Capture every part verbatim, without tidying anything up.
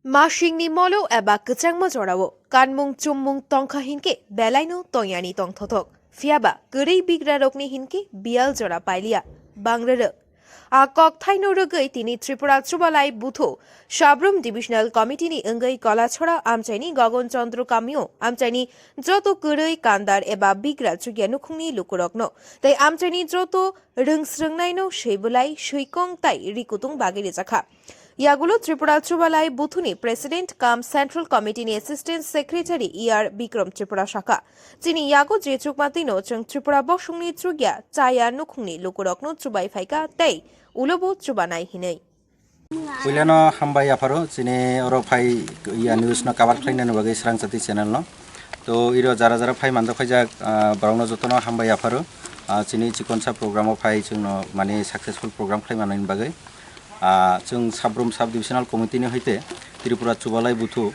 Masingni molo eba kwchangma jorao kanmung chummung tongkha hinkhe belaino tongyani tongthothok. Phiyaba kwrwi bigrarokni hinkhe biyal jora pailiya, bangrwrwk. A kokthaino rwgwi tini Tripura Chubalai Buthu Sabrum Divisional Committee ni wngwi Kalachora amchaini Gagan Chandra Kamio amchaini joto kwrwi kandar eba bigra chukya nukhungni lukurokno tei amchaini joto rwngsrwngnaino swi bwlai swi kong tai ri kutung bagwi rijakha. Yagulo Tripura Chubalai Buthuni President cum Central Committee ni Assistant Secretary E R Bikram Tripura sakha, "Chini yago je chukma twino chwng Tripura bosongni chukya chaya nukhungni lukurokno chubai phaikha tei ulobo chubanai hinwi." Puilano hambai yapharo chini oro phai ya news no cover khlainani bagwi Srangchati channel no. To iro jara jara phai mandok khaijak, ah, borokno jotono hambai yapharo. Ah, chini chikonsa program o phai chwngno mani successful program khlai manani bagwi. Ah, chwng Sabrum Sub Divisional Committee ni hoite Tripura Chubalai Buthu,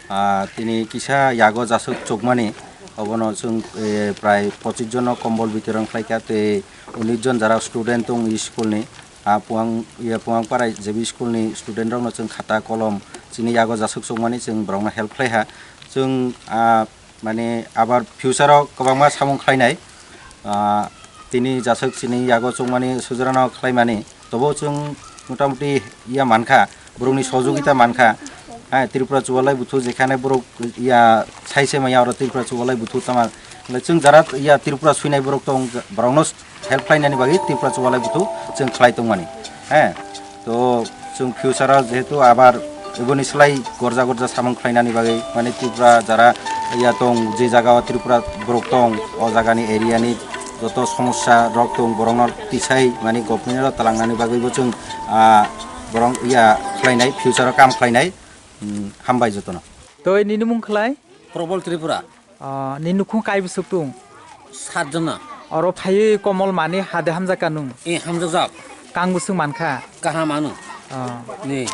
ah, tini kisa yago jasuk chukmani, obono chwng, eh, prai pochis jono kombol bitoron khlaikha tei unis jon jara student tong school ni, ah, Puang, ya, Puangpara J B school ni student rokno chwng khata kolom chini yago jasuk chukmani chwng borokno help khlaiha. Chwng, ah, mane abar future o kwbangma samung khlainai. Ah, tini jasuk chini yago chukmani sujrano khlaimani. Tobo chwng motamuti ya mankha, borokni sojogita mankha. Hai, Tripura Chubalai Buthu jekhane borok ya saise maya oro Tripura Chubalai Buthu tama. Chwng jara ya Tripura swinai borok tong, borokno help khlainani bagwi Tripura Chubalai Buthu chwng khlai tongmani. He, to chwng future o jehetu abar iboni slai gorja gorja samung khlainani bagwi, mane Tripura jara ya tong, je jaga o Tripura borok tong, o jaga ni area ni joto somosya rok tong, borokno tisai mane government o talangnani bagwi bo chwng, ah, borok ya khlainai, future o kam khlainai. Hmm, hambai jotono. Toi nini mung khlai? Probol Tripura. Ah, ni nukhung kai bwswk tung? Sat jona. Oro phaiwi komol mani hade hamjak ka nung? Eh, hamjakjak. Kang bwswk mankha? Kaham ano. Ah. Ni.